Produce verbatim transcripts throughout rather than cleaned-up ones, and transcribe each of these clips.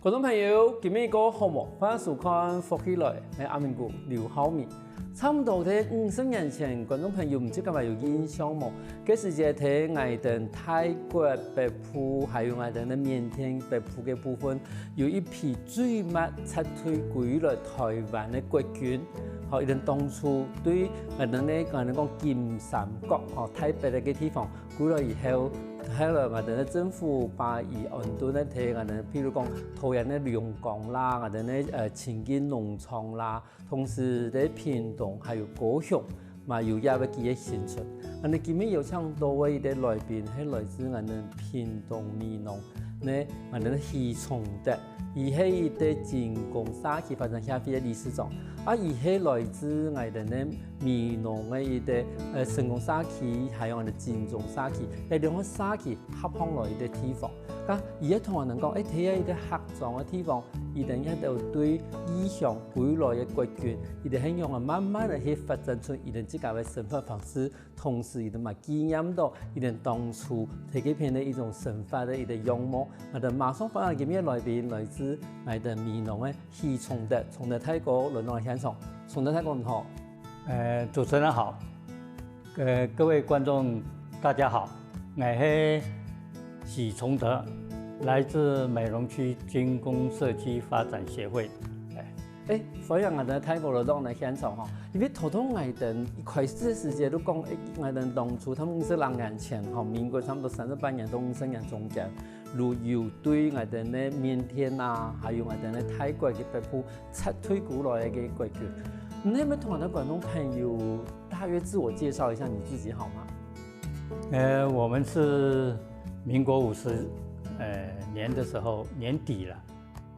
觀眾朋友，今晡日過好無？歡迎收看《福氣來》，𠊎阿明哥劉浩明。差毋多在五十年前，觀眾朋友毋知敢有印象無？該時節在𠊎等泰國北部，還有𠊎等个緬甸北部个部分，有一批最末撤退歸來台灣个國軍，吼，佢等當初對𠊎等个𠊎等講金三角，吼，泰北个地方 歸來以後，後來𠊎等个政府把佢安頓个在𠊎等，譬如講桃園个龍崗啦，𠊎等个呃清境農場啦，同時在屏東還有高雄，嘛有這位佢个新村。恁呢今晡日邀請到个一个來賓，係來自𠊎等屏東美濃，呢𠊎等个許崇德，佢係一个精工社區發展協會个理事長。 啊，佢係來自𠊎等个美濃个一个呃成功社區，還有𠊎等精中社區，這兩个社區合䟘來一个地方。啊，佢係同𠊎等講，欸，在這一个客庄个地方，佢等這兜對異鄉歸來个國軍，佢等係仰般慢慢个去發展出佢等自家个生活方式，同時佢等嘛紀念到佢等當初在該片个一種生活个一个樣貌。𠊎等馬上歡迎今晡日个來賓，來自𠊎等美濃个 許崇德，崇德大哥來到現場。崇德大哥你好。呃，主持人好，呃，各位觀眾大家好，𠊎係許崇德，來自美濃區精工社區發展協會。欸，歡迎𠊎等大哥來到𠊎等現場吼，因為頭頭𠊎等一開始个時節都講，欸，𠊎等當初在五十零年前吼，民國差不多三十八年到五十年中間， 就有對𠊎等个緬甸啊，還有𠊎等个泰國个北部撤退歸來个國軍。你係毋係同𠊎等觀眾朋友大約自我介紹一下你自己好嗎？呃，我們是民國五十呃年的時候年底了，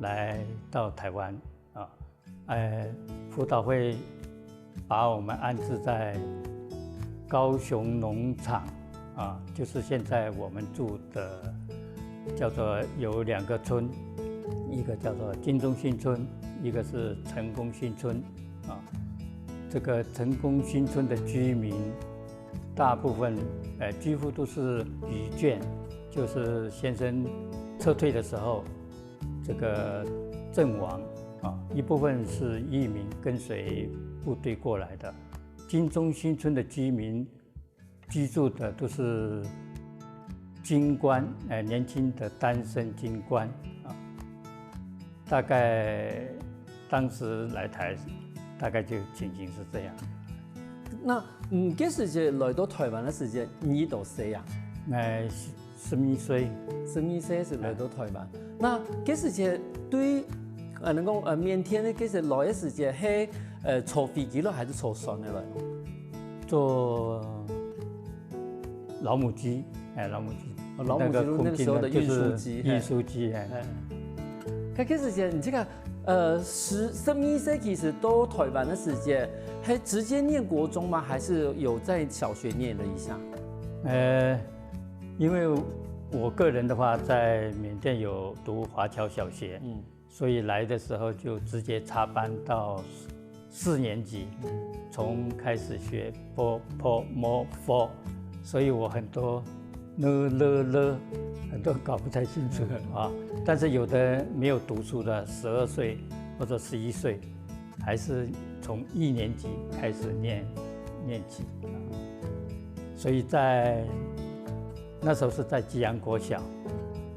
來到台灣啊，呃，輔導會把我們安置在高雄農場啊，就是現在我們住的，叫做有兩個村，一個叫做金中心村，一個是成功新村啊。這個成功新村的居民，大部分呃幾乎都是移眷，就是先生撤退的時候，這個陣亡啊，一部分是義民跟隨部隊過來的。金中新村的居民居住的都是軍官，呃，年輕的單身軍官啊，大概當時來台，大概就情形是這樣。那嗯，該時節來到台灣个時節，你幾多歲啊？呃，十二歲。十二歲就來到台灣。那該時節對，呃，𠊎等講呃緬甸个該時來个時節，係呃坐飛機來還係坐船仔來？坐老母雞，欸，老母雞，哦，老母雞就係那個時候的運輸機，運輸機，欸。欸，該該時節你這個呃十十二歲其實到台灣个時節，係直接念國中嗎？還是有在小學念了一下？呃，因為我個人的話，在緬甸有讀華僑小學，嗯，所以來的時候就直接插班到四年級，從開始學 po po mo fo，所以我很多 呢了了，很多搞不太清楚啊。但是有的沒有讀書的，十二歲或者十一歲，還是從一年級開始念念起。所以在那時候是在基安國小，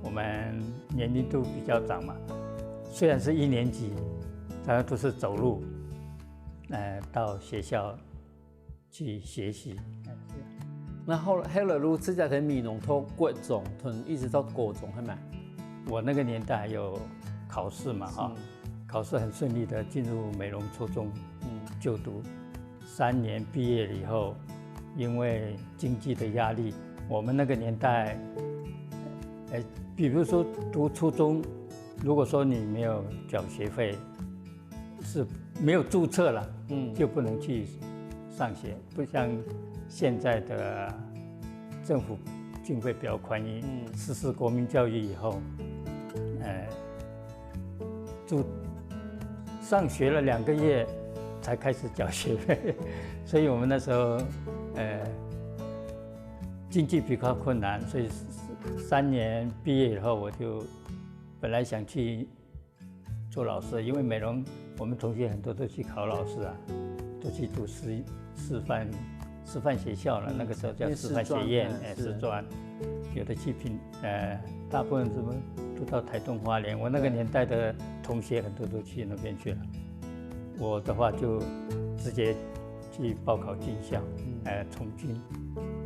我們年齡都比較長嘛，雖然是一年級，但是都是走路，呃，到學校去學習。那後後來就直接在美濃讀國中，讀一直到高中，係無？我那個年代還有考試嘛，哈，考試很順利的進入美濃初中就讀。三年畢業以後，因為經濟的壓力，我們那個年代，呃，比如說讀初中，如果說你沒有繳學費，是沒有註冊了，嗯，就不能去上學，不像現在的政府經費比較寬裕，嗯，實施國民教育以後，呃，就上學了兩個月才開始繳學費，所以我們那時候，呃，經濟比較困難，所以三年畢業以後，我就本來想去做老师，因为美浓我们同学很多都去考老师啊，都去读师师范师范学校了，那个时候叫师范学院，哎，师专，有的去屏，呃，大部分什么都到台东花莲。我那个年代的同学很多都去那边去了，我的话就直接去报考军校，呃，从军，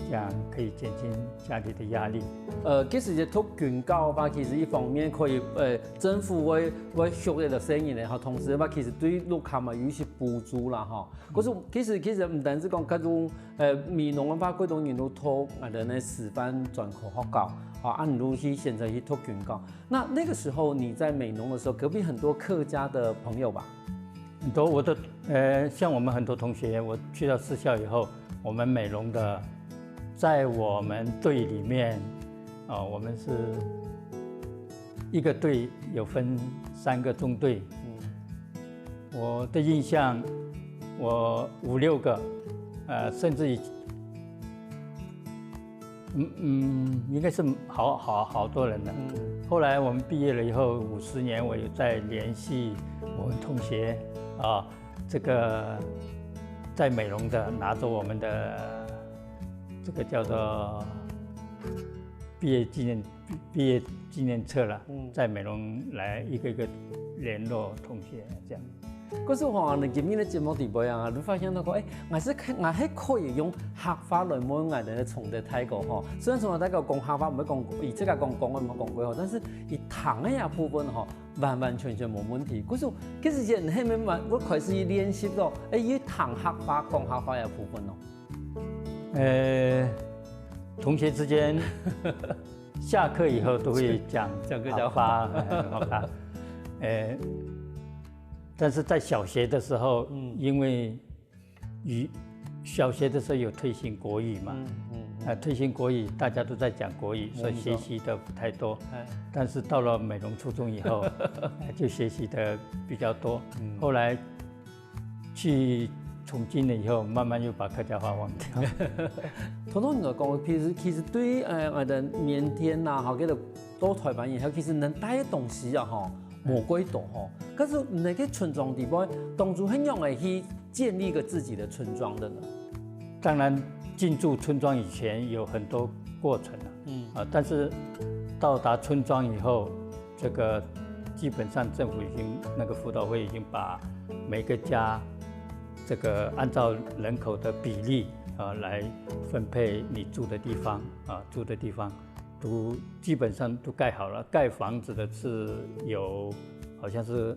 这样可以减轻家里的压力。呃，其实讀军校个話，其實一方面可以，呃，政府會會學个細人个吼，同時个話，其實對屋下嘛有一些補助啦吼。可是其實其實毋單止講該種，呃，美濃个話，幾多人都讀，啊，等个師範專科學校，啊，恁樣去選擇去讀軍校。那那個時候你在美濃的時候，隔壁很多客家的朋友吧？很多我的呃，像我们很多同学，我去到师校以后，我们美浓的，在我们队里面，啊，我们是一个队有分三个中队，我的印象，我五六个，呃，甚至于，嗯嗯，应该是好好好多人了。后来我们毕业了以后，五十年，我有在联系我们同学啊，这个在美浓的拿着我们的这个叫做毕业纪念毕业纪念册了，在美浓来一个一个联络同学这样。可是吼，你今日个節目底背啊，你發現到講，哎，還是可還係可以用客話來問𠊎等个崇德大哥吼。雖然崇德大哥講客話，毋會講，佢自家講講，毋會講過吼，但是佢聽个呀部分吼，完完全全無問題。可是其實現在慢慢，我開始練習到，哎，佢聽客話、講客話个部分咯。呃，同学之间下课以后都会讲讲客家话，好吧？呃，但是在小学的时候，因为语小学的时候有推行国语嘛，啊，推行国语，大家都在讲国语，所以学习的不太多。但是到了美浓初中以后，就学习的比较多。后来去从军了以后，慢慢又把客家话忘掉。通通你來講，其實其實對於呃，𠊎等緬甸啊，吼，佢个到台灣以後，其實能帶个東西啊，吼，無幾多吼。可是你个村庄底背，當初係仰會去建立个自己个村庄个呢？当然，进驻村庄以前有很多过程啊，嗯啊，但是到达村庄以后，这个基本上政府已经那个辅导会已经把每个家这个按照人口的比例啊来分配你住的地方啊，住的地方都基本上都盖好了。盖房子的是有好像是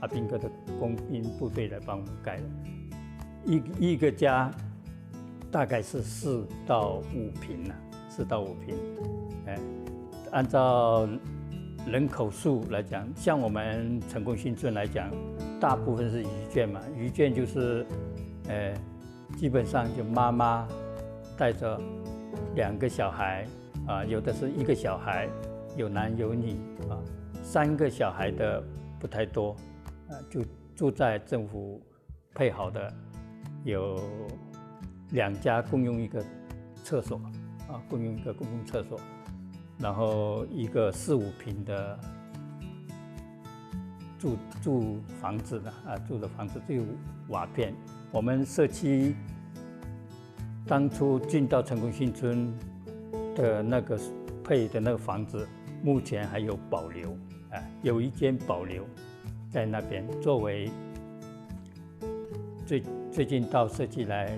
阿兵哥的工兵部队来帮我们盖的，一一个家大概是四到五平啊，四到五平，哎，按照人口数来讲，像我们成功新村来讲，大部分是一眷嘛，一眷就是，呃，基本上就妈妈带着两个小孩啊，有的是一个小孩，有男有女啊，三个小孩的不太多，啊，就住在政府配好的，有两家共用一个厕所啊，共用一个公共厕所，然后一个四五平的住住房子的啊，住的房子就瓦片。我们社区当初进到成功新村的那个配的那个房子，目前还有保留，哎，有一间保留在那边，作为最最近到社区来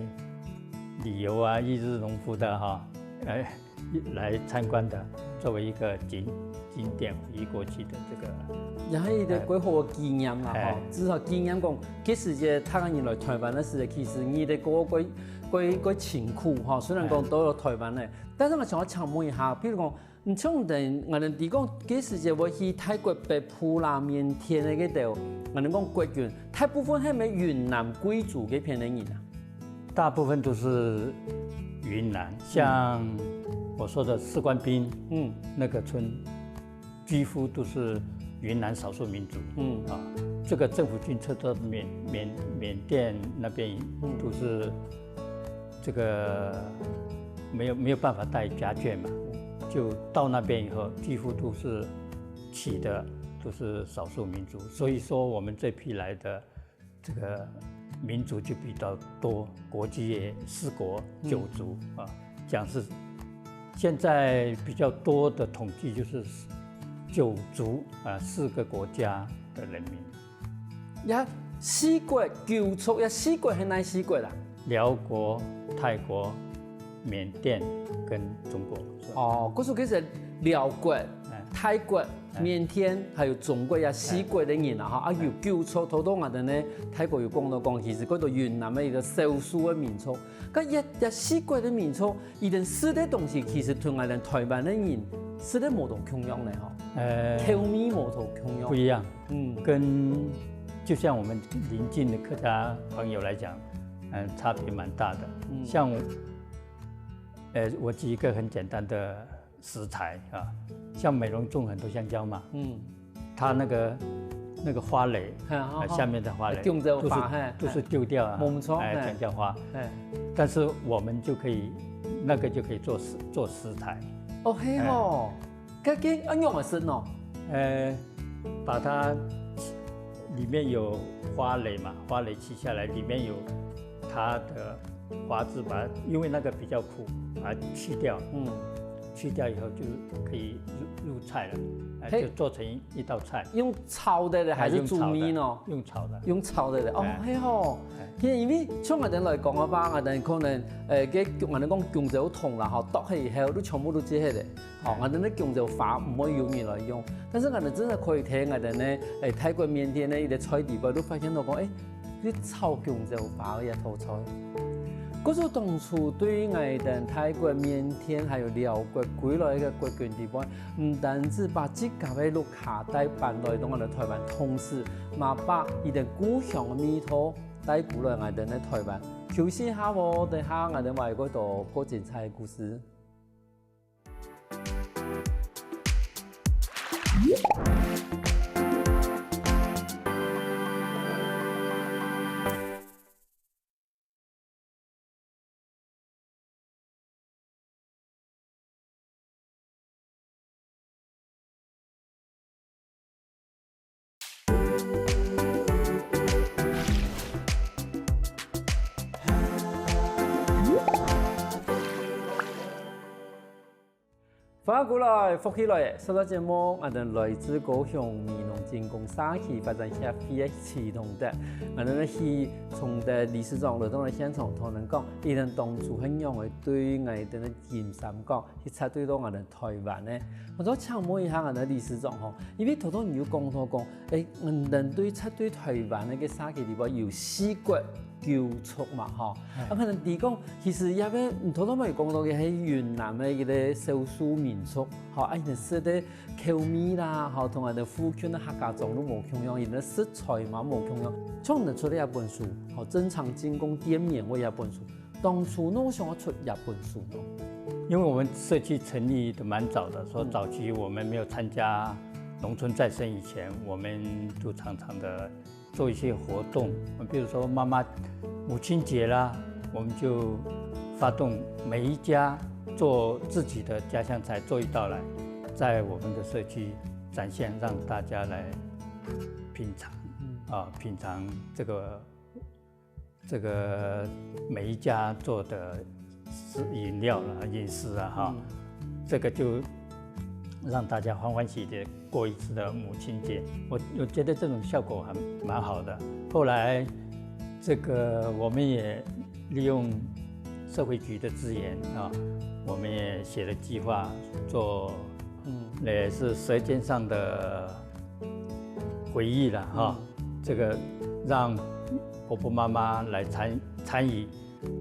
旅游啊，一日农夫的哈，哎，来参观的，作为一个景景点移过去的这个。也係一个几好个纪念啦，吼，至少纪念讲，其实个客家人来台湾个时，其实你个个个个个辛苦吼，虽然讲到了台湾呢，但是我想要请问一下，譬如讲，你像等我们提供，其实个会去泰国北部啦、缅甸个个地，我们讲国军，大部分系咪云南贵族个片个人啊？大部分都是云南，像我说的士官兵，嗯，那个村，几乎都是云南少数民族，嗯啊，这个政府军撤到缅缅缅甸那边，都是这个没有没有办法带家眷嘛，就到那边以后，几乎都是起的都是少数民族，所以说我们这批来的这个民族就比较多，国际也四国九族啊，讲是现在比较多的统计就是九族啊，四个国家的人民。也四國九族，也四國係哪四國啦？寮國、泰國、缅甸跟中國。哦，故所其實寮國、泰國、緬甸還有中國也四國个人啊，哈，啊有九族，頭頭𠊎等呢，大哥有講到講，其實該兜雲南个一個少數个民族，該也也四國个民族，佢等食个東西其實同𠊎等台灣个人食个無同共樣呢，吼，呃，口味無同共樣。不一样，嗯，跟就像我们邻近的客家朋友来讲，嗯，差别蛮大的。像我，呃，我举一个很简单的食材啊，像美浓种很多香蕉嘛，嗯，它那个那个花蕾，哈哈哈呃下面的花蕾，种着都是花嘿都是丢掉啊，没错哎，嘿香蕉花，哎，但是我们就可以那个就可以做食做食材，哦嘿吼，該个啊用个是喏，呃，把它里面有花蕾嘛，花蕾取下来，里面有它的花枝，把它因为那个比较苦，把它去掉，嗯，去掉以后就可以入入菜了，哎，嘿就做成一道菜。用炒的咧，還是煮麵哦？用炒的，用炒的咧，哦哎，嘿吼哎，其實因為像𠊎等來講个話，𠊎等可能，呃，个𠊎等講弓蕉糖啦，吼，剁開以後，都全部都切開咧，吼，𠊎等个弓蕉花毋會有人來用，但是𠊎等真的可以聽𠊎等呢，誒，泰國、緬甸呢，一個菜底背都發現到講，誒，佢炒弓蕉花个一道菜。故所當初對𠊎等泰國、緬甸還有寮國歸來个國軍底背，毋單止把自家个屋下帶搬來到𠊎等台灣，同時嘛把佢等故鄉个味道帶過來𠊎等个台灣。休息一下哦，等下𠊎等還有過多過精彩个故事。 歡迎過來，福氣來了！這個節目，𠊎等來自高雄美濃精工社區發展協會个徐同德，𠊎等呢去從得理事長來到了現場，同𠊎等講，佢等當初係仰會對𠊎等个金三角去插隊到𠊎等台灣呢？𠊎想請問一下𠊎等理事長吼，因為頭頭你有講到講，誒，𠊎等對插隊台灣个社區裡背有四國九族嘛吼，啊可能你講，其實也係你頭頭有講到个係雲南个一個少數民族，吼，啊佢等食个口味啦，吼，同𠊎等附近个客家庄都無共樣，佢等食材嘛無共樣。像你出了一本書，吼，正常精工店面个一本書，當初哪會想要出這本書呢？因为我们社区成立的蛮早的，说早期我们没有参加农村再生以前，我们就常常的做一些活动，比如说妈妈母亲节啦，我们就发动每一家做自己的家乡菜做一道来，在我们的社区展现，让大家来品尝啊，品尝这个这个每一家做的食饮料啦、饮食啊哈，这个就让大家欢欢喜喜的过一次的母亲节。我我觉得这种效果还蛮好的。后来这个我们也利用社会局的资源啊，我们也写了计划做，嗯，也是舌尖上的回忆了哈。这个让婆婆妈妈来参参与，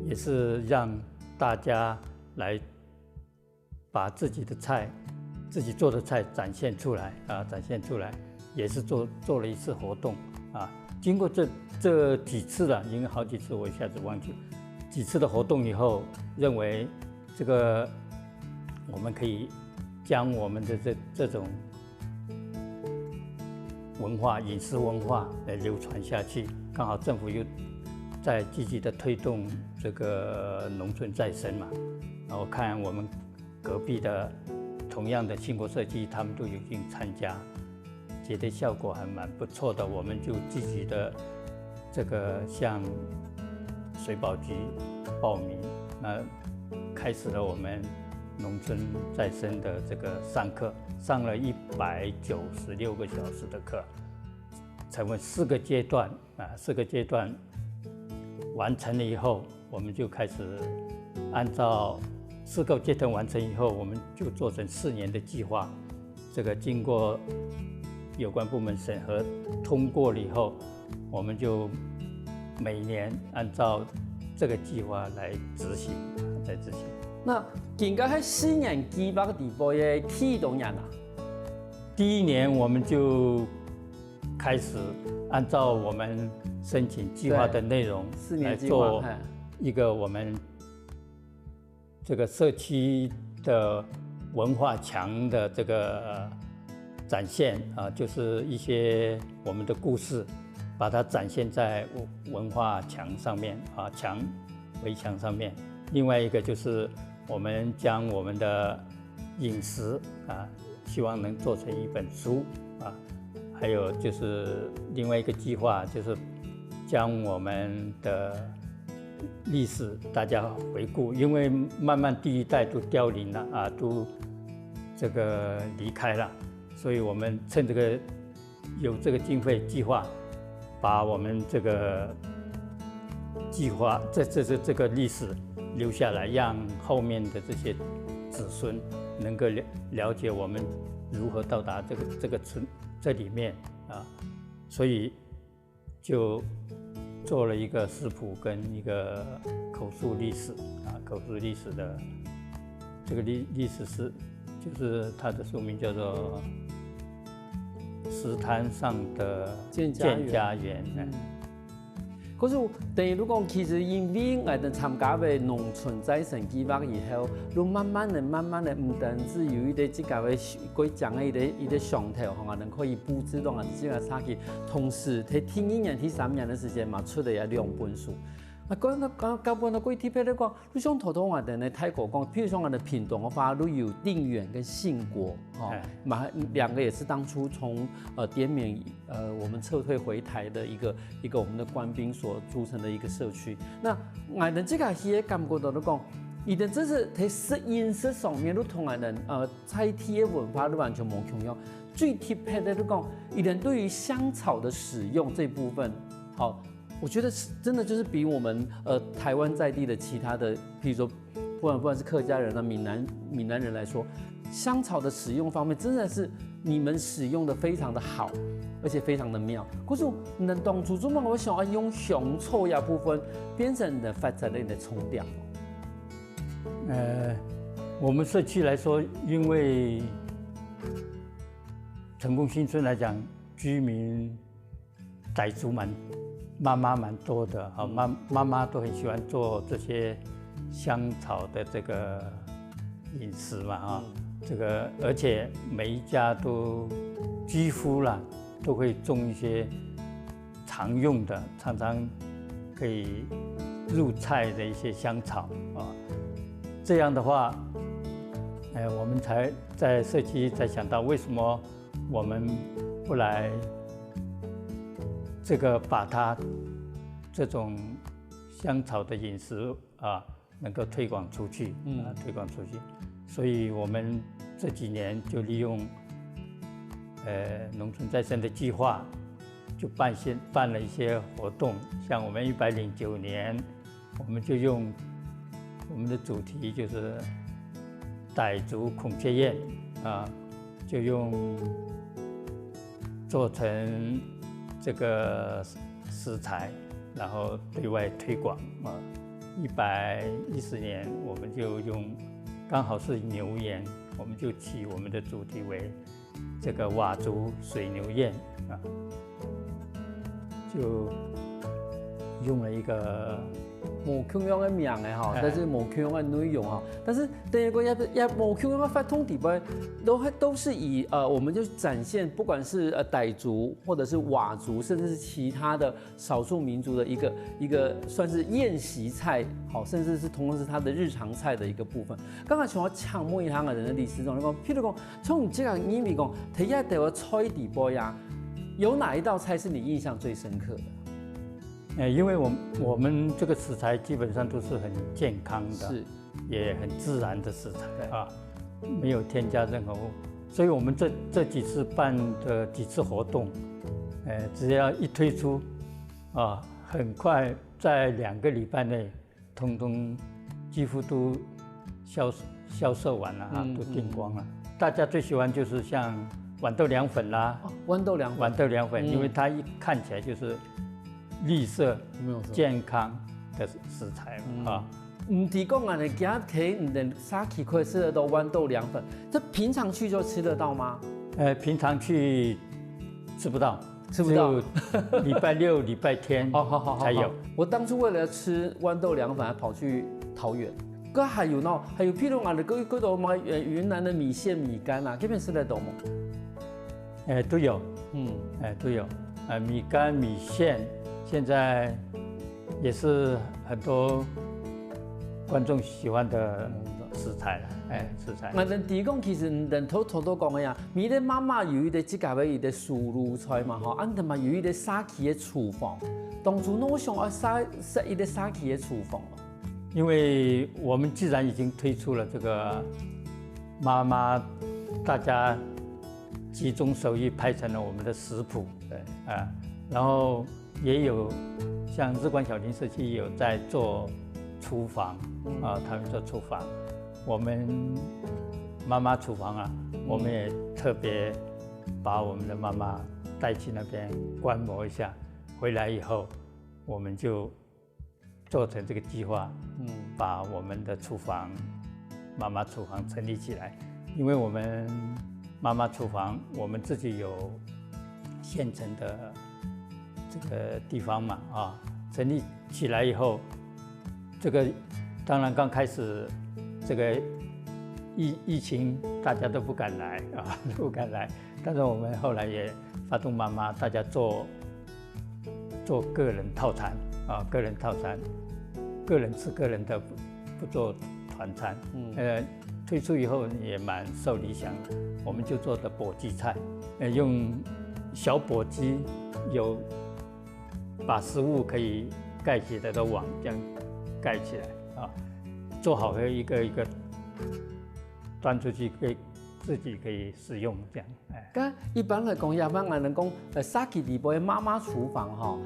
也是让大家来把自己的菜、自己做的菜展现出来啊，展现出来，也是做做了一次活动啊。经过这这几次了，已经好几次，我一下子忘记几次的活动以后，认为这个我们可以将我们的这这种文化、饮食文化来流传下去。刚好政府又在积极的推动这个农村再生嘛，然后看我们隔壁的同样的兴国社区，他们都有幸参加，觉得效果还蛮不错的，我们就积极的这个向水保局报名，那开始了我们农村再生的这个上课，上了一百九十六个小时的课，成为四个阶段啊，四个阶段完成了以后，我们就开始按照四个阶段完成以后，我们就做成四年的计划。这个经过有关部门审核通过了以后，我们就每年按照这个计划来执行，在执行。那今个系四年计划个底部个第一多年啊？第一年我们就开始按照我们申请计划的内容来做一个我们这个社区的文化墙的这个展现啊，就是一些我们的故事，把它展现在文化墙上面啊，墙围墙上面。另外一个就是我们将我们的饮食啊，希望能做成一本书啊，还有就是另外一个计划就是将我们的历史大家回顾，因为慢慢第一代都凋零了啊，都这个离开了，所以我们趁这个有这个经费计划，把我们这个计划这这这这个历史留下来，让后面的这些子孙能够了了解我们如何到达这个这个村这里面啊，所以就做了一个食谱跟一个口述历史啊，口述历史的这个历历史是就是它的书名叫做《食摊上的建家园》。建家园，嗯。可是等于如果其实因为我们参加了农村再生计划以后，就慢慢的、慢慢的，不单只有一个自家个过讲的一个一个想头，吼，能可以布置到啊，自家下去，同时在第二年、第三年的时间嘛，出了也两本书。啊，刚刚刚刚本来过特别的讲，就像头头我们的泰国讲，譬如说我们的屏东的话，就有定远跟信国，哈，嘛两个也是当初从呃滇缅呃我们撤退回台的一个一个我们的官兵所组成的一个社区。那俺们这个也感觉到讲，一定这是在适应食上面，就同俺们呃在地的文化都完全无共样。最特别的就讲，一定对于香草的使用这部分，好，我觉得是真的就是比我们呃台湾在地的其他的，比如说不管不管是客家人啊、闽南闽南人来说，香草的使用方面真的是你们使用的非常的好，而且非常的妙。可是你们当初怎么会想要用香草这部分变成你的发展的你的重点？呃，我们社区来说，因为成功新村来讲，居民傣族蛮妈妈蛮多的啊，妈妈妈都很喜欢做这些香草的这个饮食嘛啊，这个而且每一家都几乎啦都会种一些常用的，常常可以入菜的一些香草啊。这样的话，哎，我们才在社区才想到为什么我们不来这个把它这种香草的饮食啊，能够推广出去，嗯，啊，推广出去。所以我们这几年就利用呃农村再生的计划，就办些办了一些活动，像我们一百零九年，我们就用我们的主题就是傣族孔雀宴啊，就用做成这个食材，然后对外推广啊。一百一十年，我们就用刚好是牛年，我们就起我们的主题为这个佤族水牛宴啊，就用了一个無共樣个名个吼，但是無共樣个內容吼。但是等於講也也無共樣个活動底背，都都是以呃，我們就展現，不管是呃傣族或者是佤族，甚至是其他的少數民族的一個一個算是宴席菜，好，甚至是同時是他的日常菜的一個部分。剛才想要請問一下我們的理事長，你講，譬如講，從你這個認為講，第一道个菜底背啊，有哪一道菜是你印象最深刻的？呃，因為我我們這個食材基本上都是很健康的，是，也很自然的食材啊，沒有添加任何物，所以我們這這幾次辦的幾次活動，呃，只要一推出，啊，很快在兩個禮拜內，通通幾乎都銷銷售完了啊，都訂光了。大家最喜歡就是像豌豆涼粉啦，豌豆涼粉，豌豆涼粉，因為它一看起來就是綠色、沒有錯。健康的食材嘛啊。你提供啊，你今天你的沙琪可以吃得到豌豆涼粉，這平常去就吃得到嗎？呃，平常去吃不到，吃不到。只有禮拜六、禮拜天好好好好，才有。我當初為了吃豌豆涼粉，還跑去桃園。該還有呢，還有譬如啊，你各各種嘛，呃，雲南的米線、米干啊，這邊吃得到嗎？哎，都有，嗯，哎，都有，呃，米干、米線，現在也是很多觀眾喜歡的食材了，哎，食材。那人提供其實人頭頭都講个呀，每個媽媽有一個自家个一個手路菜嘛吼，啊，你嘛有一個沙琪个廚房，當初你想要沙設一個沙琪个廚房嘛？因為我們既然已經推出了這個媽媽，大家集中手藝拍成了我們的食譜，對，啊，然後也有像日光小林社區有在做廚房啊，他們做廚房，我們媽媽廚房啊，我們也特別把我們的媽媽帶去那邊觀摩一下，回來以後我們就做成這個計劃，嗯，把我們的廚房，媽媽廚房成立起來，因為我們媽媽廚房我們自己有現成的這個地方嘛，啊，成立起來以後，這個當然剛開始這個疫疫情大家都不敢來啊，都不敢來，但是我們後來也發動媽媽大家做做個人套餐啊，個人套餐，個人吃個人的，不做團餐。嗯，呃，推出以後也蠻受理想的，我們就做的簸箕菜，呃，用小簸箕有把食物可以蓋起來的網這樣蓋起來啊，做好一個一個端出去給自己可以使用這樣。該一般來講，也蠻難講，呃，沙琪底背媽媽廚房哈。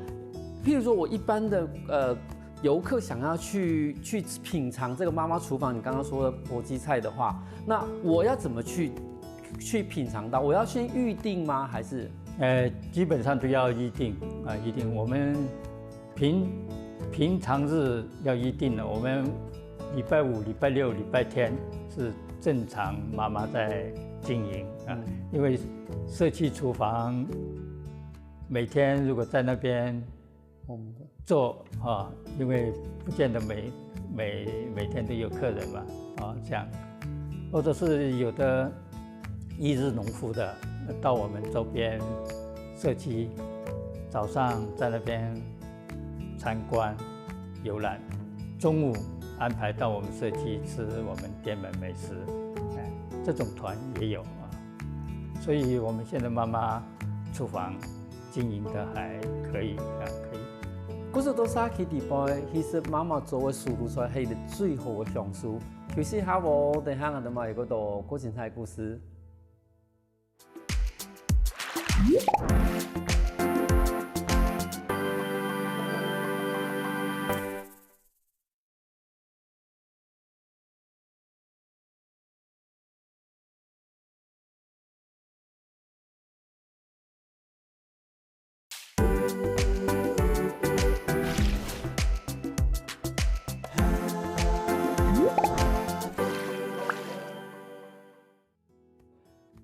譬如說，我一般的呃遊客想要去去品嘗這個媽媽廚房，你剛剛說的簸箕菜的話，那我要怎麼去去品嘗到？我要先預定嗎？還是？呃，基本上都要預定啊，預定。我們平平常日要預定的，我們禮拜五、禮拜六、禮拜天是正常媽媽在經營啊，因為社區廚房每天如果在那邊做啊，因為不見得每每每天都有客人嘛啊，這樣，或者是有的一日農夫的到我們周邊社區，早上在那邊參觀遊覽，中午安排到我們社區吃我們滇門美食，哎，這種團也有啊。所以我們現在媽媽廚房經營得還可以啊，可以。故所到沙琪底背，其實媽媽做个手路菜係一個最好个享受。休息下哦，等下𠊎等嘛有个到過精彩故事。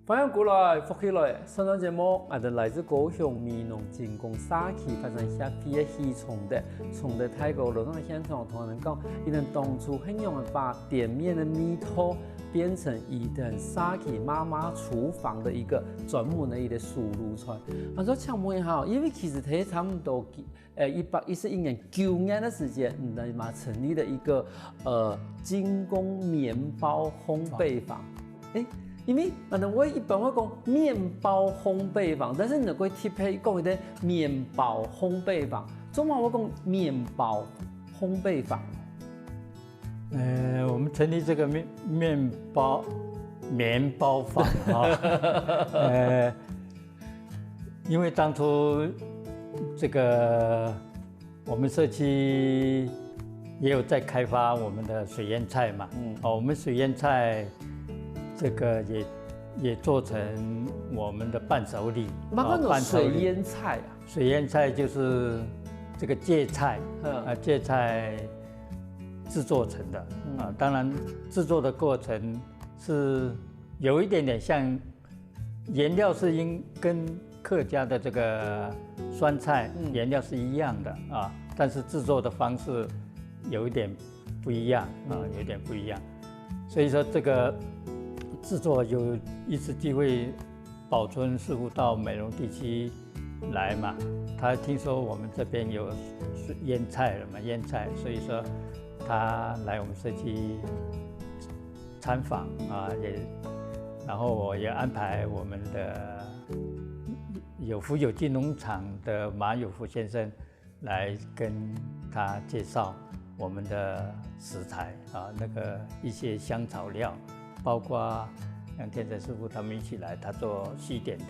歡迎歸來，福氣來！上段節目，𠊎兜來自高雄美濃精工社區發展協會个許崇德，崇德大哥來到現場同𠊎兜講，佢兜當初係仰般把店面个味道變成佢兜社區媽媽廚房个一個專門个一個手路菜。𠊎想請問一下，因為其實佢差毋多幾 呃，一百一十一年九月个時間，你兜嘛成立了一個，呃，精工麵包烘焙坊。欸，因為𠊎兜會一般會講麵包烘焙坊，但是你會特別講一個麵包烘焙坊，做麼會講麵包烘焙坊？呃，我们成立这个面面包面包坊哈，呃，因为当初这个我们社区也有在开发我们的水腌菜嘛，嗯，哦，我们水腌菜这个也也做成我们的伴手礼，嘛，那种水腌菜啊，水腌菜就是这个芥菜，嗯，啊芥菜制作成的啊，当然制作的过程是有一点点像原料是应跟客家的这个酸菜原料是一样的啊，但是制作的方式有一点不一样啊，有点不一样。所以说这个制作有一次机会，宝春师傅到美浓地区来嘛，他听说我们这边有腌菜了嘛，腌菜，所以说他来我们社区参访啊，也然后我也安排我们的有福有记农场的马有福先生来跟他介绍我们的食材啊，那个一些香草料，包括像天成师傅他们一起来，他做西点的，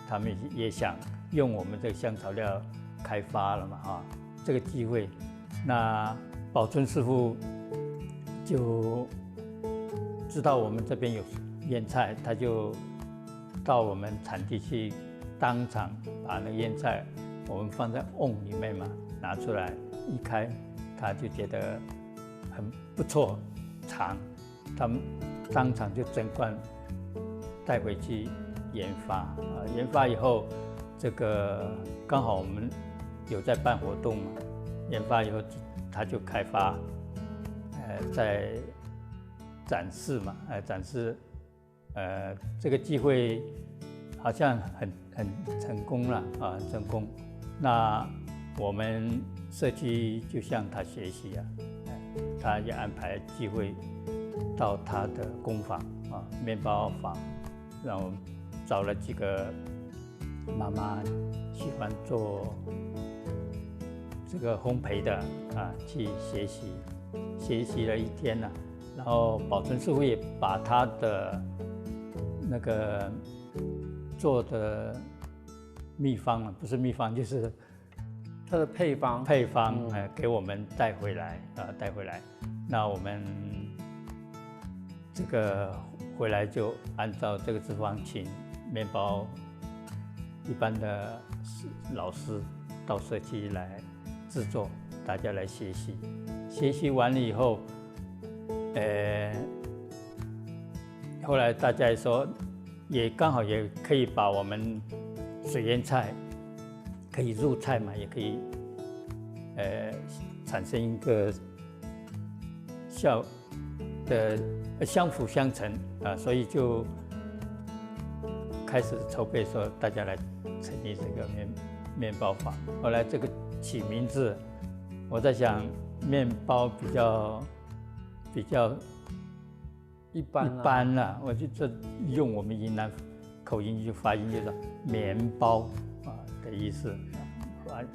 他们也想用我们这个香草料开发了嘛哈，这个机会，那宝春师傅就知道我们这边有腌菜，他就到我们产地去当场把那腌菜，我们放在瓮里面嘛，拿出来一开，他就觉得很不错，尝，他们当场就整罐带回去研发啊，研发以后，这个刚好我们有在办活动嘛，研发以后他就开发，呃，在展示嘛，呃，展示。呃，这个机会好像很很成功了啊，很成功。那我们社区就向他学习啊，他也安排机会到他的工坊啊，面包坊，让我找了几个妈妈喜欢做这个烘焙的啊，去学习，学习了一天呢、然后宝春师傅也把他的那个做的秘方啊，不是秘方，就是它的配方，配方，嗯，呃，给我们带回来啊，带回来。那我们这个回来就按照这个制方请面包一般的老师到社区来制作，大家来学习。学习完了以后，呃，后来大家说，也刚好也可以把我们水腌菜可以入菜嘛，也可以呃产生一个效的相辅相成啊，所以就开始筹备说大家来成立这个面面包房。后来这个起名字，我在想面包比较比较一般啊一般啦，我就这用我们云南口音就发音就是面包啊的意思，来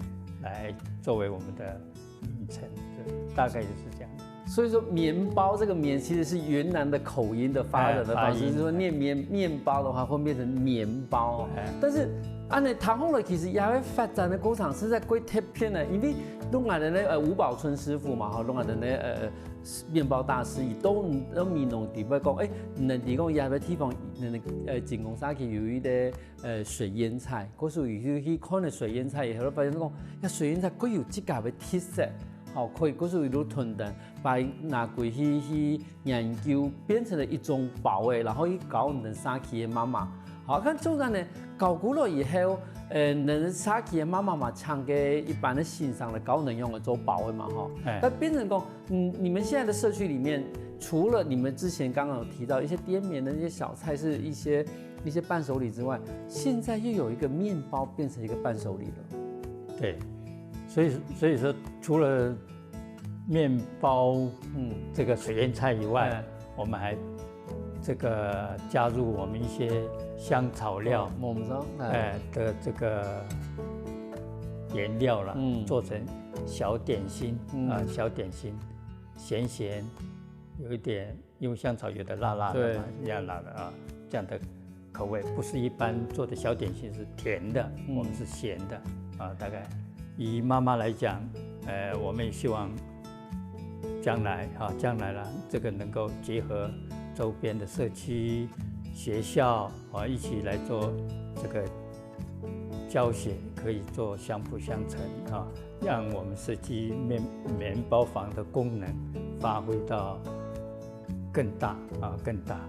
来作为我们的名称，就大概就是这样。所以说面包这个面其实是云南的口音的发展的方式，哎发音就是说念面面包的话会变成面包。哎但是按呢谈好了，其实也会发展的过程是在过特别的，因为弄来的呢，呃，吴宝春师傅嘛，哈，弄来的呢，呃，面包大师，伊都都没弄底背讲，哎，你你讲也会地方，那个呃，景公社区有一个呃水腌菜，可是有去看了水腌菜以后，发现讲，呀，水腌菜各有自家的特色。好，可以故所一路吞等，把拿归去去研究，变成了一种包仔，然后去教你们社区的妈妈。好，看做人呢，搞久了以后，呃，能社区的妈妈嘛，像个一般的先生来教能用来做包仔嘛，哈。哎那变成讲，嗯，你们现在的社区里面，除了你们之前刚刚有提到一些滇缅的那些小菜，是一些一些伴手礼之外，现在又有一个面包变成一个伴手礼了。对，所以所以说除了面包，嗯，这个水仙菜以外，哎我们还这个加入我们一些香草料，我们说，哎，哎的这个原料了，嗯做成小点心嗯啊，小点心，咸咸，有一点，因为香草有的辣辣的嘛，要辣的啊，这样的口味不是一般做的小点心是甜的，我们是咸的啊，大概以妈妈来讲，呃，我们也希望将来哈，将来啦，这个能够结合周边的社区、学校啊，一起来做这个教学，可以做相辅相成啊，让我们社区面面包房的功能发挥到更大啊，更大。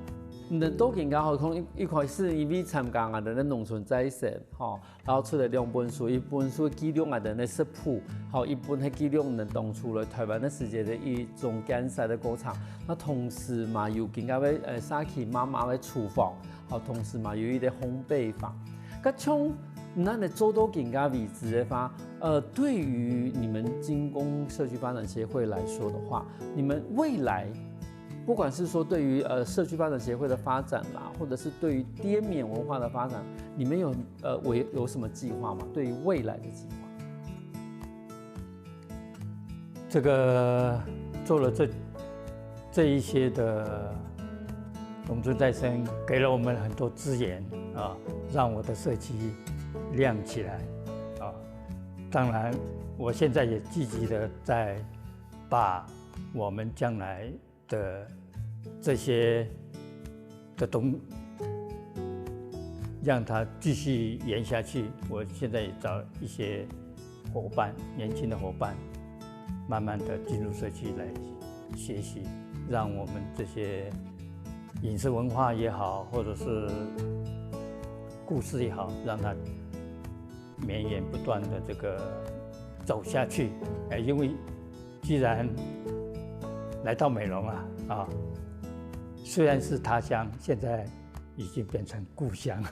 你都更加好，从一一开始因为参加俺的农村再生，吼，然后出了两本书，一本书记录俺的那食谱，好，一本还记录呢当初了台湾的时节的一种干涉的过程。那同时嘛，有更加的呃社区妈妈的厨房，好，同时嘛有一个烘焙坊。那从那你做到更加为止的话，呃，对于你们金工社区发展协会来说的话，你们未来不管是说对于呃社区发展协会的发展啦，或者是对于滇缅文化的发展，你们有呃有有什么计划吗？对于未来的计划？这个做了这这一些的农村再生，给了我们很多资源啊，让我的社区亮起来啊。当然，我现在也积极的在把我们将来的这些的东，让它继续延下去。我现在也找一些伙伴，年轻的伙伴，慢慢的进入社区来学习，让我们这些饮食文化也好，或者是故事也好，让它绵延不断的这个走下去。哎，因为既然来到美浓了啊，虽然是他乡，现在已经变成故乡了。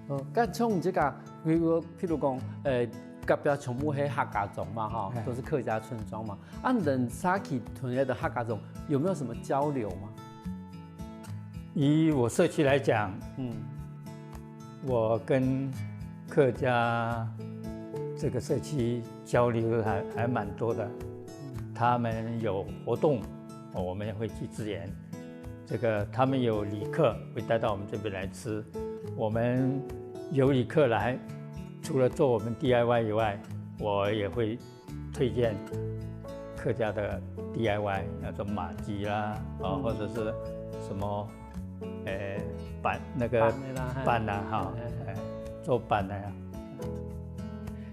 哦，刚从你这个，比如譬如讲，呃，隔壁全部是客家庄嘛，哈，哎都是客家村庄嘛。啊，你们社区同学的客家庄有没有什么交流吗？以我社区来讲，嗯，我跟客家这个社区交流还还蛮多的，他们有活动，哦我们也会去支援。这个他们有旅客会带到我们这边来吃，我们有旅客来，除了做我们 D I Y 以外，我也会推荐客家的 D I Y，那种马吉啦，啊，或者是什么，诶，板那个板的啦嘿板啦哈，哎哎，做板的呀。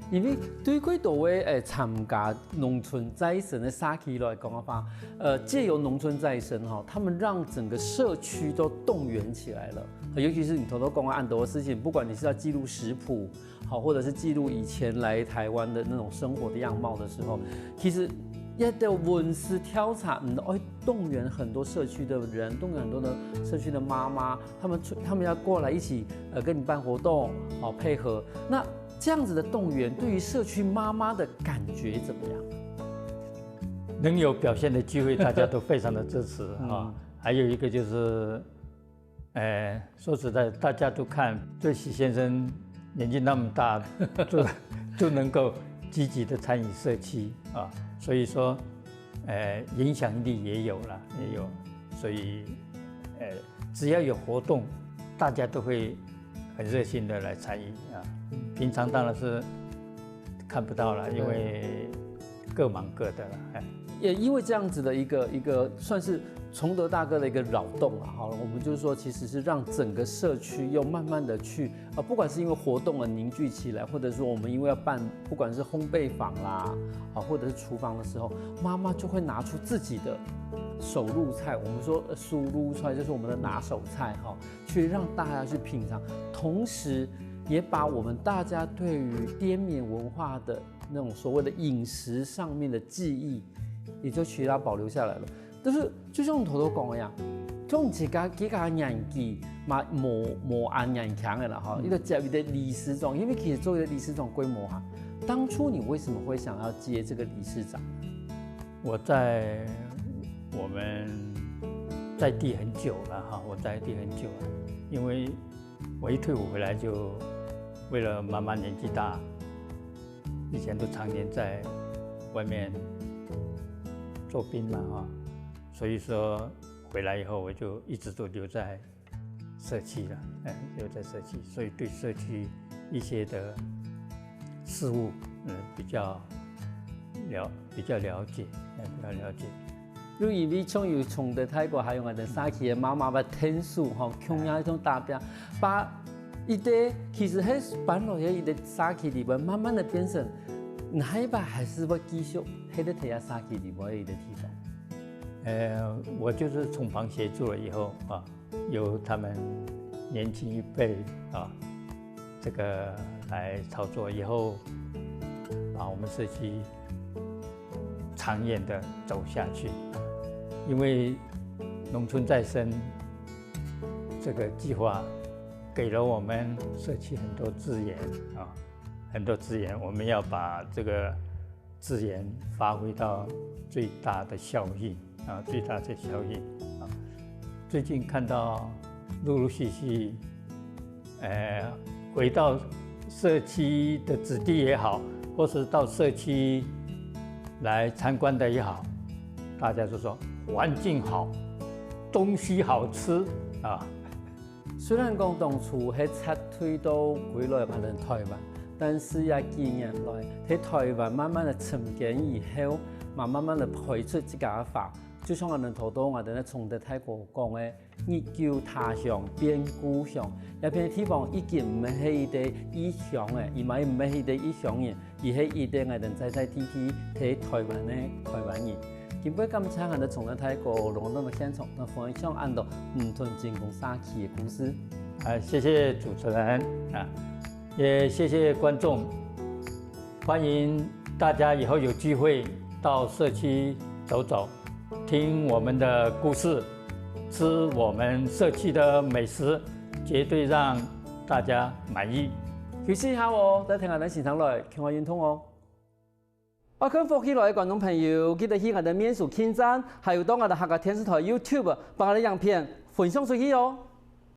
因为对过多位诶参加农村再生的社区来讲的话，呃，借由农村再生哈，他们让整个社区都动员起来了。尤其是你偷偷公安很多事情，不管你是要记录食谱，好，或者是记录以前来台湾的那种生活的样貌的时候，其实要的文字调查，嗯，会动员很多社区的人，动员很多的社区的妈妈，他们出，他们要过来一起，呃，跟你办活动，好配合。那这样子的动员，对于社区妈妈的感觉怎么样？能有表现的机会，大家都非常的支持啊。还有一个就是，呃，说实在，大家都看，对许先生年纪那么大，就就能够积极的参与社区啊，所以说，呃，影响力也有了，也有，所以，呃，只要有活动，大家都会很热心的来参与啊。平常当然是看不到了，因为各忙各的了，哎。也因为这样子的一个一个算是崇德大哥的一个扰动啊，哈，我们就是说，其实是让整个社区又慢慢的去，呃，不管是因为活动而凝聚起来，或者说我们因为要办，不管是烘焙坊啦，啊，或者是厨房的时候，妈妈就会拿出自己的手路菜，我们说呃手路菜就是我们的拿手菜哈，去让大家去品尝，同时也把我们大家对于滇缅文化的那种所谓的饮食上面的记忆，也就其他保留下来了。但是就像你头头讲的呀，从自家自家年纪嘛，无无恁年轻的了哈，一个接一个理事长，因为其实做一个理事长规模哈，当初你为什么会想要接这个理事长？我在我们在地很久了哈，我在地很久了，因为我一退伍回来就为了妈妈年纪大，以前都常年在外面做兵嘛哈，所以说回来以后我就一直都留在社区了，哎，留在社区，所以对社区一些的事物，嗯，比较了比较了解，哎，比较了解。就因为像有崇德大哥，还有我们社区的妈妈个天数吼，共样一种打拼，把一个其实迄本来个一个社区里面，慢慢的变成，你下一把还是会继续，迄个睇下社区里面的一个地方。呃，我就是从旁协助了以后啊，由他们年轻一辈啊，这个来操作以后，把我们社区长远的走下去，因为农村再生这个计划给了我们社区很多资源啊，很多资源，我们要把这个资源发挥到最大的效益啊，最大的效益啊。最近看到陆陆续续，呃，回到社区的子弟也好，或是到社区来参观的也好，大家都说环境好，东西好吃啊。虽然讲当初係撤退到歸來𠊎等台灣，但是這幾年來，在台灣慢慢的沉澱以後，嘛慢慢的開出自家个花。就像𠊎等頭頭𠊎等个崇德大哥講个，日久他鄉變故鄉，這片地方已經毋係一個異鄉了，佢嘛毋係一個異鄉人，佢係一個𠊎等在在地地在台灣个台灣人。今晡日感謝𠊎等崇德大哥來到現場，同𠊎分享恁多毋同景光社區个故事。啊，謝謝主持人啊，也謝謝觀眾，歡迎大家以後有機會到社區走走，聽我們的故事，吃我們社區的美食，絕對讓大家滿意。休息一下哦，再聽𠊎等先生來，共下運動哦。愛看福氣來个觀眾朋友，記得去𠊎等面書網站，還有到𠊎等客家電視台YouTube，幫𠊎等影片分享出去哦。